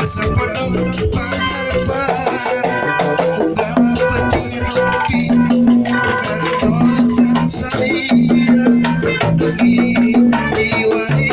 Asa pondok pangarepan unggal penting rumpi kantosan salira dugi diwari.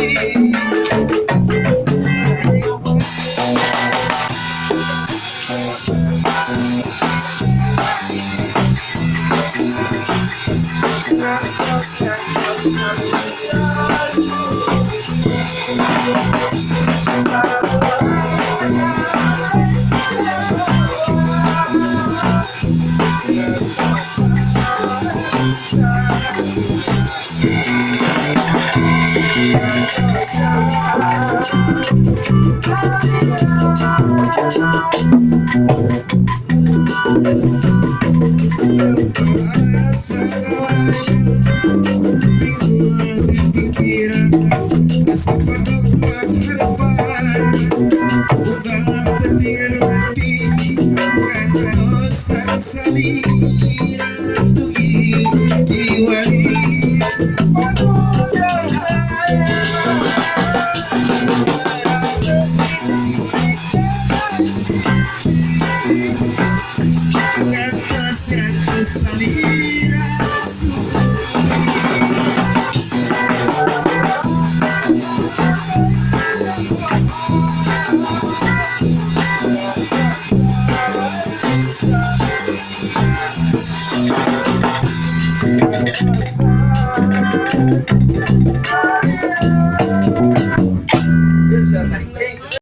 Asa pondok pangarepan unggal penting rumpi kantosan salira dugi diwari panutan saya. Kantosan salira supi.